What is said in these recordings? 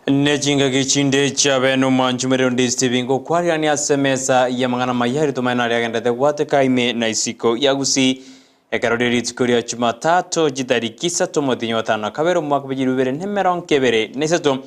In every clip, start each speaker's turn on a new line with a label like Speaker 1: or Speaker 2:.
Speaker 1: Ne chingaki chinde chiabe nomwanchumerero Ndisibi ngokwarirania ase emesa y'amang'ana amaya aria tomanye naria agenderete gwateka ime na isiko ya Gusii. Ekero rie rituko ria Chumatato chitariki isato omotienyi o gatano na kabere omwaka bwe chilifu ibere na emerongo ebere na isato,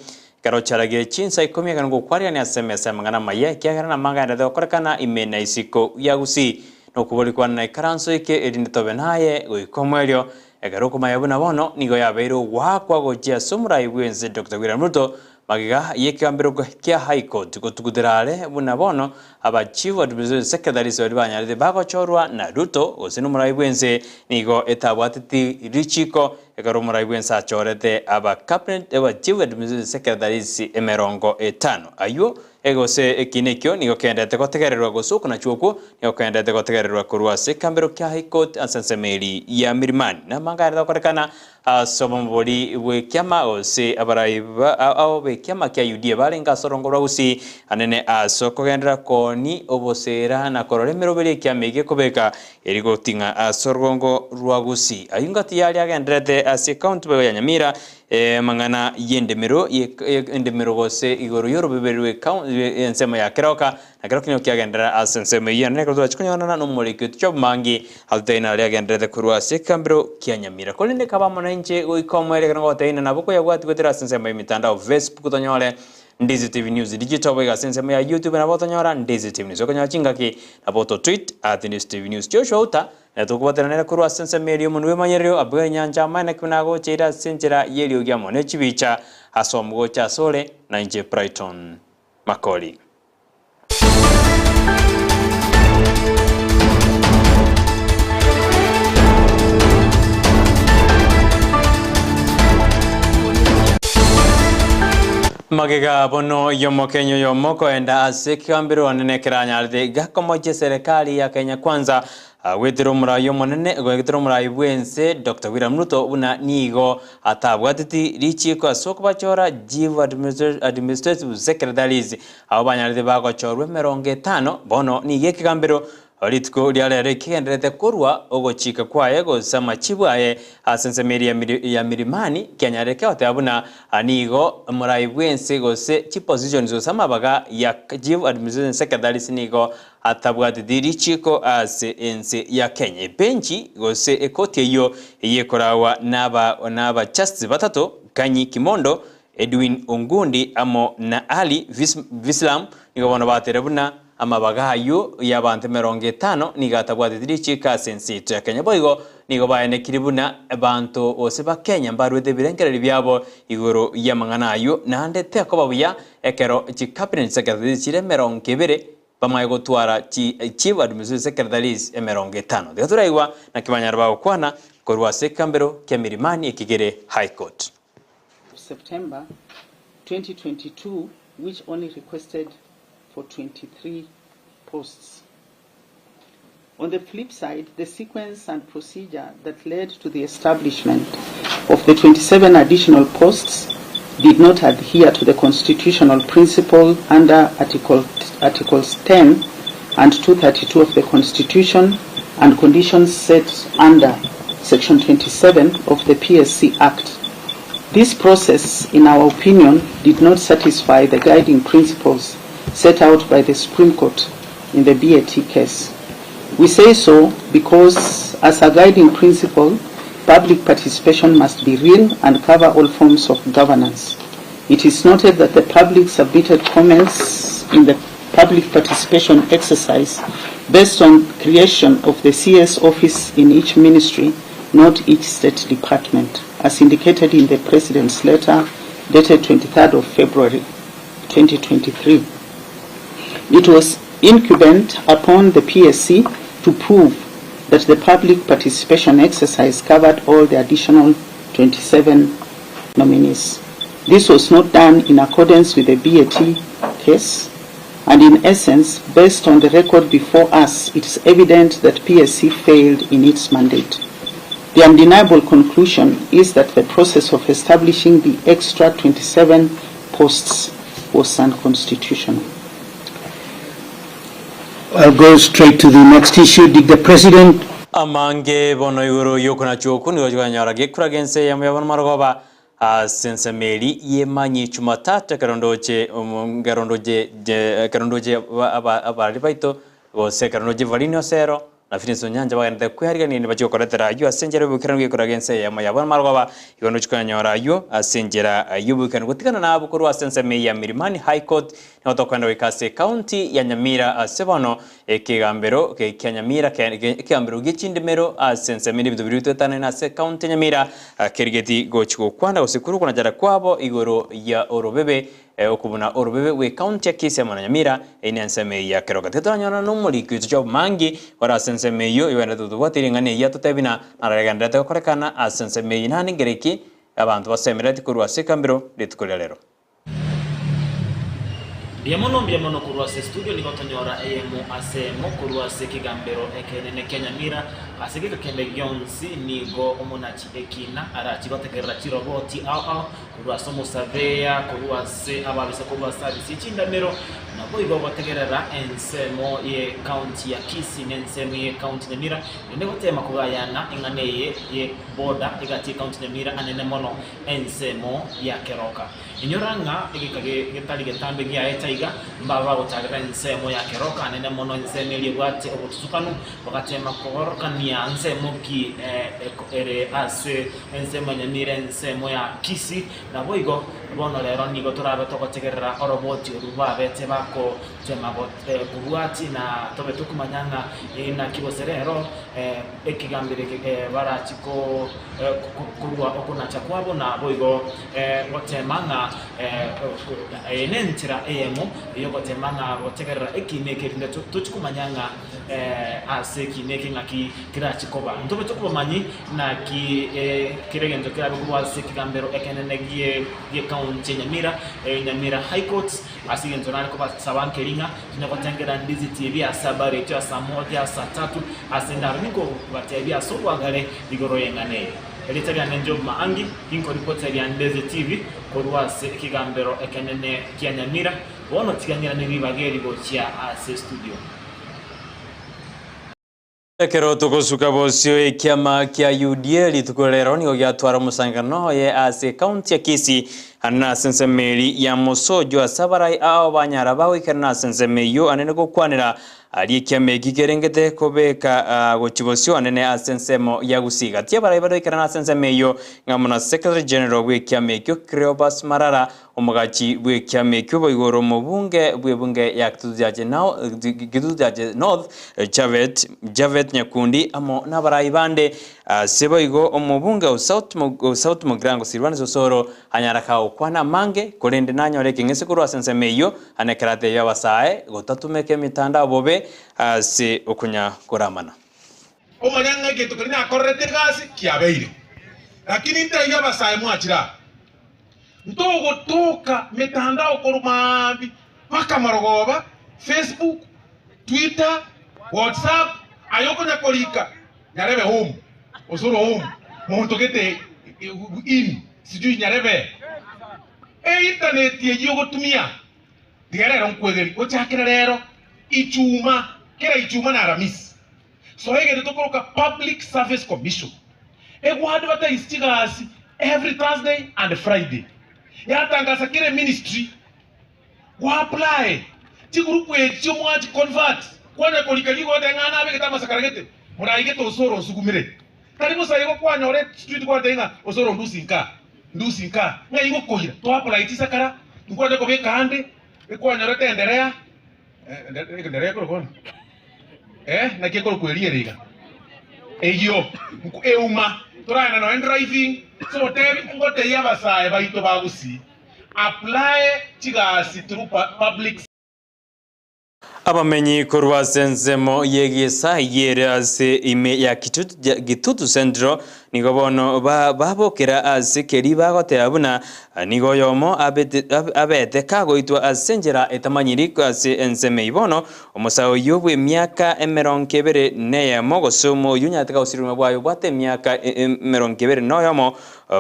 Speaker 1: ekero chiaragire chinsa ikomi ekero ngokwarirania ase emesa y'amang'ana amaya ekiagera namagenderete gokorekana ime na isiko ya Gusii. Nokobori kwane naikaranso eke erinde tobe naye goika omoerio Ekero okomanya buna bono nigo yabeire ogoakwa gochia ase omorai bw'ense Doctor William Ruto magega y'ekegambero kia High Court gotugutera are buna bono aba Chief Administrative Secretaries baria banyarete bagochorwa na Ruto gose nomorai bw'ense nigo etabwateti richiko ekero omorai bw'ense achorete aba Cabinet aba Chief Administrative Secretaries emerongo etano aywo Gose ekiina ekio nigo kegendererete gotegererwa, gose okonachwa okwo nigo kogendererete gotegererwa korwa ase ekambero kia High Court ase ensemo eria ya Milimani. Namanga agendererete gokorekana ase obomobori bw'ekiama gose abarai ao b'ekiama kia UDA barenge ase orongo rwa Gusii anene ase okogenderera kooni oboseera na korora emeroberi y'ekiama eke gekobeka eri goting'a ase orongo rwa Gusii. Ayio ngati yaria agendererete ase ekaunti boigo ya Nyamira Amang'ana y'endemero y'endemero gose igoro y'orobebe rw'ensemo ya keroka, na keroka nigo kiagenderera ase ensemo eyio. Naende ekero twachia konyorana nomoriki oito Chobomangi, atotebi naria agendererete korwa ase ekegambero kia Nyamira. Korende kaba amo nainche goika omoerio ekero ngogotebia ng'a nabo koyabwati goetera ase ensemo y'emitandao Facebook tonyore Ndizi TV News Digital boigo ase ensemo ya YouTube nabo otonyora Ndizi TV News. Okonyora chingaki nabo oto tweet at Ndizi TV News. Joshua Outa Na tokobateranera korwa ase ensemo eria omonwa bw'emanyererio, abwo enyancha amaene ki buna agocha ere ase enchera y'eriogi amo ne chibicha ase omogocha asore, na inche Brighton Makori. Magega bono y'omokenyi oyomo koenda ase ekegambero anene keranyarete gakomochia eserekari ya Kenya Kwanza Goetera omorai omonene, goetera omorai bw'ense Doctor William Ruto buna nigo atabwateti richiiko ase okobachora Chief Administrative Secretaries abwo banyarete bagochorwa emerongo etano, bono nigo ekegambero rituko ria rero ekegendererete korwa ogochika kwaye gose amachibu aye ase ensemo eria ya Milimani kianyarire kegoteba buna nigo omorai bw'ense gose chipositions gose amabaga ya Chief Administrative Secretaries nigo Atabwateti richiiko ase ense ya Kenya. Ebenchi gose ekoti eyio eyekoragwa naba naba justice batato, Kanyi Kimondo, Edwin Ongundi amo na Ali Vislam nigo bono batere buna amabaga ayio y'abanto emerongo etano nigo atabwateti richiiko ase ense yaito ya Kenya. Boigo nigo baenekiri buna abanto gose ba Kenya mbaruete ebirengererio biabo igoro y'amang'ana ayio naende tekoba buya ekero chicabinet secretaries chire emerongo ebere Bamaye gotwara chi Chief Administrative Secretaries emerongo etano. Tiga toraigwa naki banyare bagokwana korwa ase ekegambero kia Milimani ekigere High Court.
Speaker 2: September 2022 which only requested for 23 posts. On the flip side, the sequence and procedure that led to the establishment of the 27 additional posts did not adhere to the constitutional principle under Article, Articles 10 and 232 of the Constitution and conditions set under Section 27 of the PSC Act. This process, in our opinion, did not satisfy the guiding principles set out by the Supreme Court in the BAT case. We say so because, as a guiding principle, public participation must be real and cover all forms of governance. It is noted that the public submitted comments in the public participation exercise based on creation of the CS office in each ministry, not each state department, as indicated in the President's letter dated 23rd of February 2023. It was incumbent upon the PSC to prove that the public participation exercise covered all the additional 27 nominees. This was not done in accordance with the BAT case, and in essence, based on the record before us, it is evident that PSC failed in its mandate. The undeniable conclusion is that the process of establishing the extra 27 posts was unconstitutional.
Speaker 3: I'll go straight to the next issue. Did the president
Speaker 1: Amange bono igoro y'okonachwa okwo nigo chikonyora gekura g'ense eyemo ya bono marogoba. Ase ensemo eria y'emanyi Chumatatu ekero ndoche ekero ndoche ekero ndoche abarari baito gose ekero ndoche Evalini Osero na Phyllis Onyancha bagenderete kwearigania bachie gokoretera ayio ase enchera y'oboikeranu gekoraga ense eyemo yabo namarogoba igo ndochi koyanyora ayio ase enchera y'oboikeranu gotigana nabwo korwa ase ensemo eye ya Milimani High Court nigo tokoenda goika ase ecounty ya Nyamira ase bono Ekegambero kia Nyamira ekegambero gie chindemero ase ensemo ende ebinto biria bitwetanane ase ecounty ya Nyamira kerigeti gochi gokwana gose korwa okonachera kwabo igoro ya orobebe okobuna orobebe bwe county ya Kisii amo na Nyamira eyio nensemo eyio ya Keroka. Tiga toranyorana na omoriki oito Job Mangi ore ase ensemo eyio igoenderete gotobwatia ring'ana eyio atotebie na naragendererete gokorekana ase ensemo eyio naende ngereki abanto basemereti korwa ase ekambero rituko ria rero.
Speaker 4: Mbuya mono, mbuya mono korwa ase estudio nigo tonyora eyemo ase eyemo korwa ase ekegambero ekenene kia Nyamira. Ase geka kende gionsi nigo omonachi ekina arachi gotegerera chiroboti ao ao korwa ase omosaveya, korwa ase ababisa korwa ase abisi ye chindamero, naboigo gotegerera ensemo ye county ya Kisii na ensemo ye county Nyamira erinde gotema kogayana eng'ana eye ye border egati ye county Nyamira anene mono ensemo ya keroka. Inyora ng'a egeka getari getambe giaeta iga, mbabe bagochaarera ensemo ya keroka anene mono ensemo eria ebwate obotusukanu, bagateema kogorokania nsemo ki ere ase ensemo ya Nyamira ensemo ya Kisii. Naboigo bono rero nigo torabe togotegerera oroboti orwo babete bagotema kobwati na tobe tokomanya ng'a inaki gose rero ekegambero eke barachi korua okonacha kwabo naboigo gotema ng'a eye nenchera eyemo yogotema ng'a gotegerera ekiina eke erinde tochi komanya ng'a ase ekiina eke ng'aki kerachi koba. Ntobe tokobamanyi naki kera egento kerabe korwa ase ekegambero ekenene gie county ya Nyamira, Nyamira High Court, ase egento nare kobasaba nkeri ng'a tonya gotengera ndizi TV ase habari yaito ya saa moja, saa tatu, ase ndaro ninkobatebia ase obwagare igoro y'eng'ana eye. Erieta riane Job Maangi, ginkoripoteria Ndeze TV korwa ase ekegambero ekenene kia Nyamira, bono tiga ng'irane ribaga eri gochia ase studio.
Speaker 1: Ekero togosuka bosio ekiama kia UDA rituko rero nigo giatwara omosangererekano oye ase ecounty ya Kisii ande na ase ensemo eri ya Mosojo ase abarai ao banyara bagoikerana ase ensemo eyio anene gokwanera aria ekiama eki kerengete kobeka gochia bosio anene ase ensemo ya Gusii. Gati abarai baria goikerana ase ensemo eyio ng'amo na Secretary General bw'ekiama ekio Cleopas Marara Omogachi bw'ekiama ekio boigo ore omobunge bw'ebunge ya Kitutu Chache North, Javet Javet Nyakundi amo nabarai bande. Ase boigo omobunge o South Mugirango Silvanus Osoro anyara kagokwana amange korende nanyore ekeng'ese korwa ase ensemo eyio ane ekero atebie abasae gotatumeka emetandao bobe ase okonya koramana.
Speaker 5: Omanye ng'a egento keria nakorerete egasi kiabeire. Lakini ntebie abasae mwachire aa. Ntogotoka metandao korwa maambia mpaka marogoba, Facebook, Twitter, WhatsApp, aye okonya korika nyarebe home, osoro home, monto gete in, sijui nyarebe. Eintaneti eyio ogotumia tiga rero nkwegeri gochakera rero ichuma, kera ichuma na aramisi. Soa egento tokoroka Public Service Commission. Ego advertise chigasi every Thursday and Friday. Yatangasa kera eministry gwa apply chigroup echio mwachi convert kwanya korika nigo ogoteba ng'a nabegete amasakara gete moraigete osoro osugumire. Tari bosa igo kwanyora street gwateba ng'a osoro ndusi nka ndusi nka ng'ai gokoira to apply chisakara nkwanya kobeka ande ekwanyorete enderea enderea ekorokwa bono. Eh, naki ekorokwa eria ere iga? Eyio, euma, toragenda nonya driving, so otebi, ngotebie abasae baito ba Gusii, apply chigasi through public.
Speaker 1: Abamenyi korwa ase ensemo y'egesae ere ase ime ya Kitutu Central nigo bono babokera ase keria bagoteba buna Nigo oyomo abete kagoitwa ase enchera etamanyiri ase ensemo eyio. Bono omosae oyio bw'emiaka emerongo ebere neyemo, gose omoyio onyarete kagosiria obogima bwaye obwate emiaka emerongo ebere noyomo,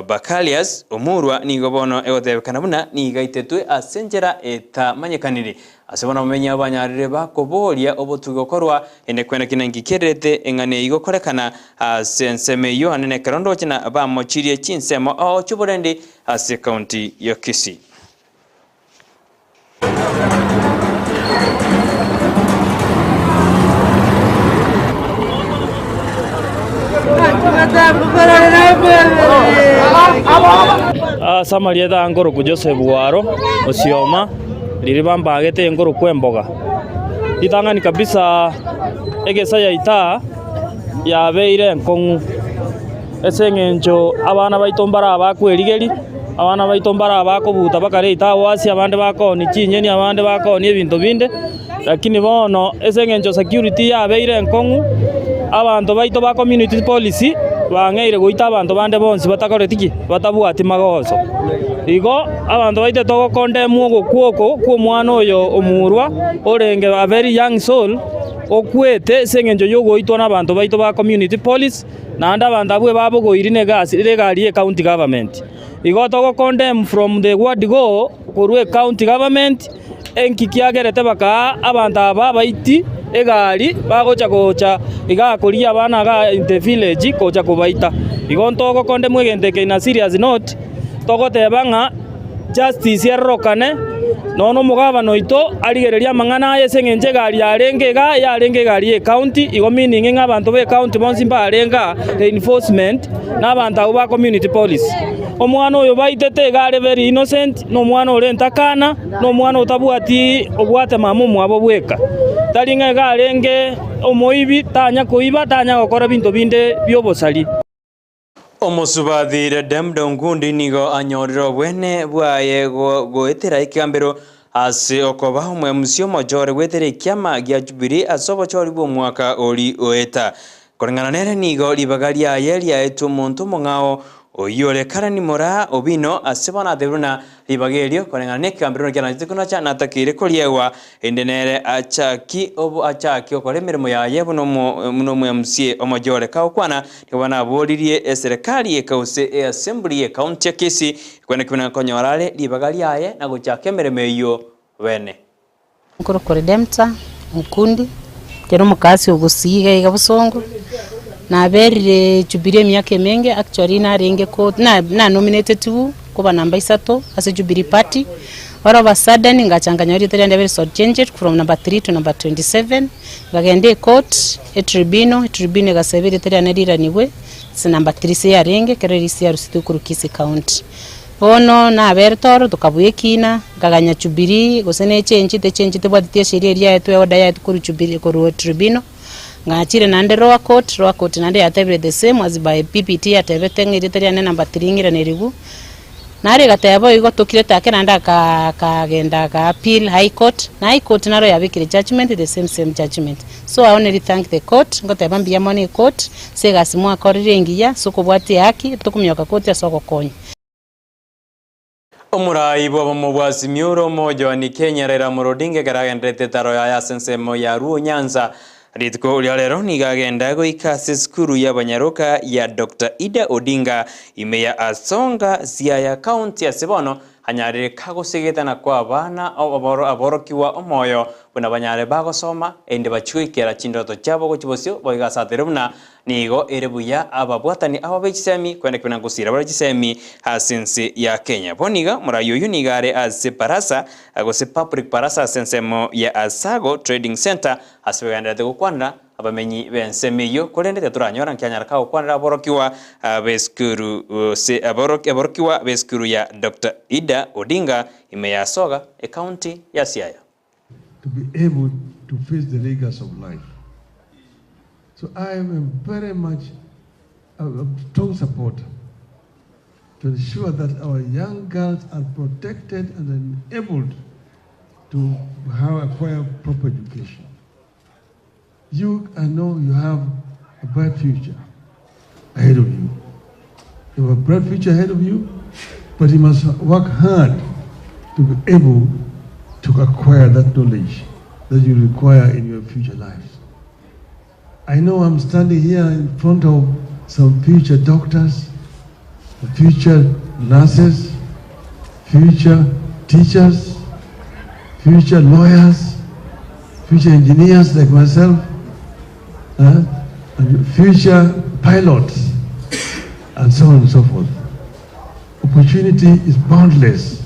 Speaker 1: Bakalias omorua, nigo bono egotebekana buna nigo aitetwe ase enchera etamanyekaniri. Ase bono abamenyi abo banyarire bakoboria obotugi gokorwa, inde kwene ki nenki kererete eng'ana eyio gokorekana ase ensemo eyio anene. ekero ndoche na bamochirie chinsemo ao chi'oborendi ase ekaunti ya Kisii.
Speaker 6: Ase amarieta aa nkorokwa Joseph Waro, Osioma, riria bambagete nkorokwa Emboga. Ritang'ani kabisa egesa yaito aa yabeire enkong'u ase eng'encho abana baito mbare abakwerigeria, abana baito mbare abakobuta bakareta awasi, abande bakoonia chinyeni, abande bakoonia ebinto binde, lakini bono ase eng'encho security yabeire enkong'u, abanto baito ba community police bang'eire goita abanto bande bonsi batakoreti ki? Batabwati magoso. Igo abanto baito togokondemwa ogokwa oko kwa omwana oyo omurwa orenge a very young soul, okwete ase eng'encho y'ogoitwa nabanto baito ba community police, naende abanto abwo ebabogoiri na egasi egari ye county government. Igo togo condemn from the word go korwa ecounty government, enki kiagerete bakaa abanto aba abaiti egari bagocha gocha igaa korigia abana igaa in the village gocha kobaita. Igo ntogo condemn egento eke in a serious note, togoteba ng'a justice erorokane, nonya na omogabana oito arigererie amang'ana aya ase eng'encho egari yarenge igaa yarenge egari ye ecounty, igo meaning ng'a abanto ba ecounty bonsi mbarenge aa, reinforcement, na abanto abwo ba community police. Omwana oyo baitete iga are very innocent, na omwana ore entakana, na omwana otabwati obwate mama omwabo bweka. Tari ng'a iga arenge omoibi, tanya koiba, tanya gokora binto binde bi'obosari.
Speaker 1: Omosubathire Demda Ongundi nigo anyorire obwene bwaye goetera ekegambero ase okoba omwemusi omochore goetera ekiama gia Jubilee ase obochori bw'omwaka ori oeta. Koreng'ana nere nigo ribaga riaye riaetwe omonto omong'ao oyio ore Karen Moraa Owino ase bono atebire buna Ribaga erio, koreng'ana nekegambero kianachete konacha, natakeire koriegwa, erinde nere achaki obo achake gokora emeremo yaye buna omo buna omwMCA omojore. Kagokwana, nigo bono aboririe eserekari ekause eassembly ye county ya Kisii ekweneki buna nkonyora are ribaga riaye na gochaka emeremo eyio bene.
Speaker 7: Nkorokwa Redemptor Nkundi, ekero omokasi ogosiiga iga iga bosongo, naberire Jubilee emiaka emenge actually narenge ko na na nominatetiwu koba namba isato ase Jubilee party, all of a sudden ngacha nkanyora erieta riane riabeire shortchanged from number three to number 27, nkagenda ecourt, etribunal, etribunal egaseba erieta riane riranigwe ase number three ase yarenge ekero erisi yarusetwe korwa Kisii county. Bono naberete oro, tokabua ekiina, nkaganya Jubilee, gose nechenchi, techenchi tebwateti esheria eria yaetwe eorder yaetwe korwa Jubilee korwa tribunal, ngachire naende lower court, lower court naende yatebire the same as by PPT yatebete ng'a erieta riane number three ng'iranerigwe. Naro egateba boigo tokirete ake naende aka akagenda aka appeal high court, na high court naro yabekire judgement the same same judgement. So I only thank the court, ngoteba mbuya mono ecourt, ase egasi mwakorire engiya, ase okobwatia ehaki, tokominyoka koti ase ogokonya.
Speaker 1: Omorai bw'obomo bwa Azimio ore omojoani Kenya Raila Amolo Odinga ekero agenderete etaro yaye ase ensemo ya Luo Nyanza rituko ria rero nigo agenda goika ase esukuru y'abanyaroka ya Doctor Ida Odinga ime ya Asonga Siaya County ase bono anyarire kagosegetana kwa abana aborokigwa omoyo buna banyare bagosoma erinde bachie goikera chindoto chiabo gochia bosio boigo ase atere buna Nigo ere buya ababwatani aba be chisemi kwenda kebina ngosira bare chisemi ase ense ya Kenya. Bono iga morai oyio nigo are ase barasa gose public barasa ase ensemo ya Asago Trading Centre ase bagendererete gokwanera abamenyi b'ensemo eyio korende titoranyora nkianyara kagokwanera aborokigwa b'esukuru gose aborokigwa b'esukuru ya Doctor Ida Odinga ime ya Asoga ecounty ya Siaya.
Speaker 8: To be able to face the rigors of life. So I am very much a, a strong supporter to ensure that our young girls are protected and enabled to have, acquire proper education. You, I know you have a bright future ahead of you. You have a bright future ahead of you, but you must work hard to be able to acquire that knowledge that you require in your future lives. I know I'm standing here in front of some future doctors, future nurses, future teachers, future lawyers, future engineers like myself, uh, and future pilots. and so on and so forth. Opportunity is boundless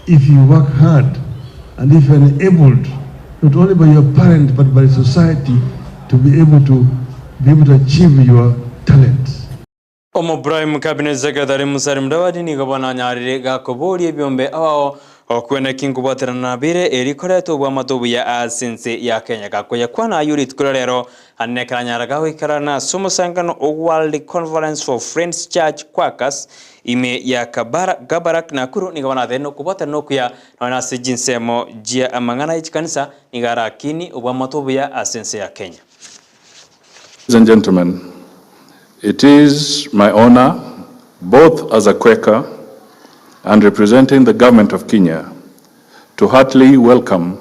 Speaker 8: if you work hard and if you're enabled, not only by your parents but by society, to be able to be able to achieve your talents.
Speaker 1: Omoprime Cabinet Secretary Musalia Mudavadi nigo bono anyarire gakoboria ebiombe ao okwene ki nkobwaterana bire eri koreta obwamate obuya ase ense ya Kenya. Gakoyakwana ayio rituko ria rero ane ekero anyara gagoikerana ase omosangano o World Conference for Friends Church Quakers ime ya Kabarak Nakuru nigo bono ateire nokobwaterana okuya nonya nase chinsemo chia amang'ana ye chikanisa nigo arakini obwamate obuya ase ense ya Kenya.
Speaker 9: Ladies and gentlemen, it is my honor, both as a Quaker and representing the government of Kenya, to heartily welcome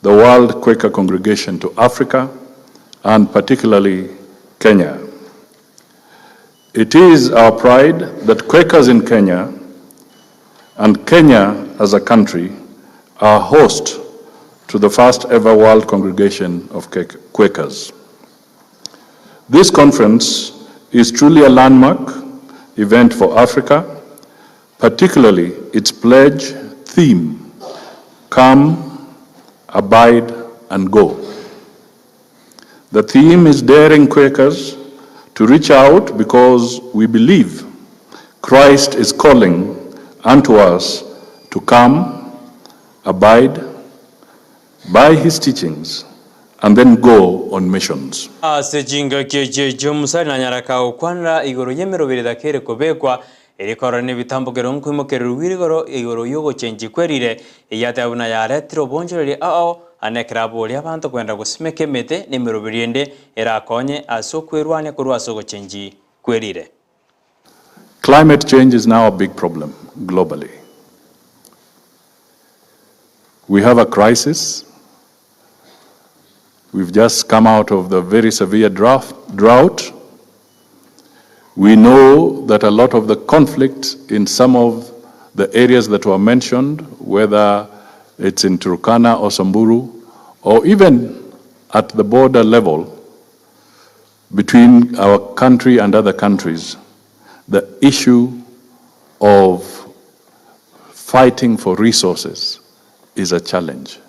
Speaker 9: the World Quaker Congregation to Africa and particularly Kenya. It is our pride that Quakers in Kenya and Kenya as a country are host to the first ever World Congregation of Quakers. This conference is truly a landmark event for Africa, particularly its pledge theme, Come, Abide, and Go. The theme is daring Quakers to reach out because we believe Christ is calling unto us to come, abide by his teachings, and then go on missions.
Speaker 1: Ase chingaki echi echio Omusani nanyara kagokwanera igoro y'emeroberi etakeire kobekwa, erio korora nebitambokero nkoimokererigwe igoro igoro y'ogochenchia kwerire, eyio ateba buna yaretire obonchoreria ao ane ekero aboria abanto kwenda gosimeka emete na emeroberi ende erakonye ase okwerwania korwa ase ogochenchia kwerire.
Speaker 9: Climate change is now a big problem globally. We have a crisis. We've just come out of the very severe drought. We know that a lot of the conflict in some of the areas that were mentioned, whether it's in Turkana or Samburu, or even at the border level between our country and other countries, the issue of fighting for resources is a challenge.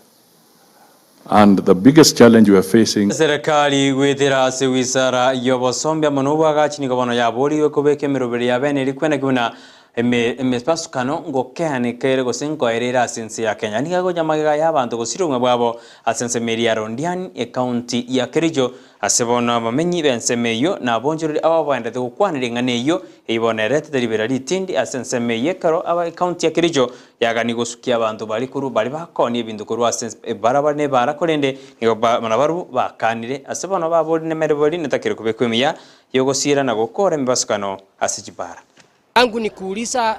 Speaker 9: And the biggest challenge we are facing.
Speaker 1: Eserekari goetera ase wisara y'obosombi amo nobwagachi nigo bono yaborigwe kobeka emeroberi ya bene eria kweneki buna emebasukano ngokeaneka ere gose nkoera ere ase ense ya Kenya. Nigo agocha magega y'abanto gosiria obogima bwabo ase ensemo eria ya Londiani, ecounty ya Kericho, Ase bono abamenyi b'ensemo eyio na abonchoreri ababaendete gokwana ring'ana eyio, eyio bono eretete ribera ritindi ase ensemo eyio ekero aba ecounty ya Kericho yagania gosukia abanto baria korwa baria bakoonia ebinto korwa ase ebarabara na ebaara korende nigo nabarabwo bakanire. Ase bono baborire nemeroberi netakire kobekwa emiya y'ogosiira na gokora emebasukano ase chibaara.
Speaker 10: Yangu ni kuuliza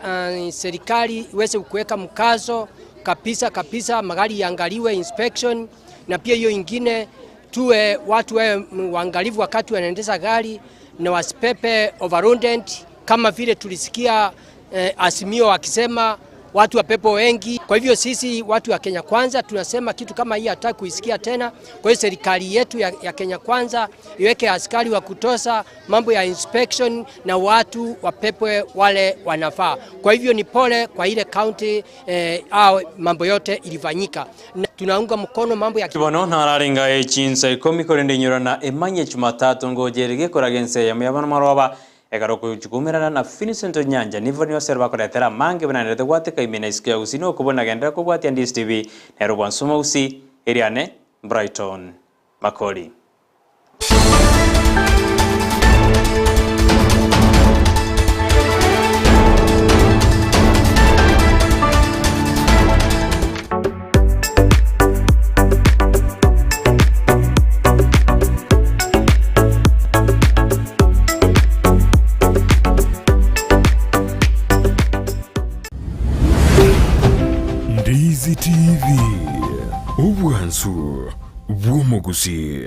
Speaker 10: serikali iweze kuweka mkazo kabisa kabisa, magari iangaliwe inspection, na pia hiyo ingine tuwe watu wawe waangalifu wakati wanaendesha gari na wasipepe overloaded, kama vile tulisikia eh, Azimio wakisema watu wapepo wengi. Kwa hivyo sisi watu wa Kenya Kwanza tunasema kitu kama hii hataki kuisikia tena. Kwa hiyo serikali yetu ya, ya Kenya Kwanza iweke askari wa kutosha, mambo ya inspection na watu wapepwe wale wanafaa. Kwa hivyo ni pole kwa ile county eh, au mambo yote ilifanyika. Na tunaunga mkono mambo ya
Speaker 1: Bono nararenga chinsa ikomi korende inyora na emanye Jumatatu ngoja ere gekoraga ense eyemo y'abana maroba Ekero okogochia koumerana na Vincent Onyanja, nigo nigo bakoretera amange buna narete gwateka ime na isiko ya Gusii nokobua nagenderera kobwatia DSTV nero bwansoma Gusii eriane Brighton Makori.
Speaker 11: Ndizi TV, obwansu bw'omogusii.